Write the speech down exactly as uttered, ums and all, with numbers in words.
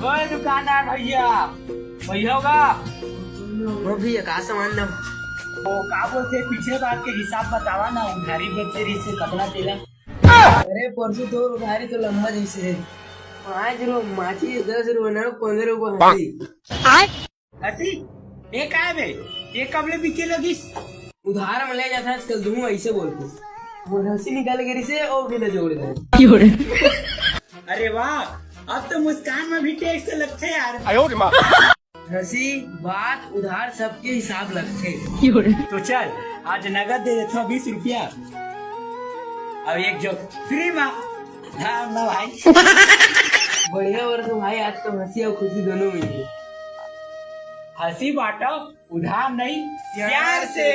ओए दुकानदार भैया, भैया होगा। वो भैया, का सामान लो? वो का बोलथे, पिछले बार के हिसाब बतावा ना, उधारी बचे रहिसे कतना तेला। अरे परसों तोर उधारी तो लंबा जैसे है। पाँच रुपये माचिस, दस रुपये ना, पंद्रह रुपये हंसी। हंसी? ये का है बे? ये कब ले बिके लगिस? उधार में ले जाता है आजकल, दूं ऐसे बोल के। वो हंसी निकाल के रिसे और भी ले जोड़ दे। अरे वाह, अब तो मुस्कान में भी टैक्स लगथे यार। हंसी, बात उधार, सबके हिसाब लगथे। तो चल, आज नगद दे देता हूँ बीस रुपया। अब एक जोक फ्री में। हाँ ना भाई। बढ़िया वर्ष भाई, आज तो हंसी और खुशी दोनों मिली। हंसी बांटो, उधार नहीं, प्यार से।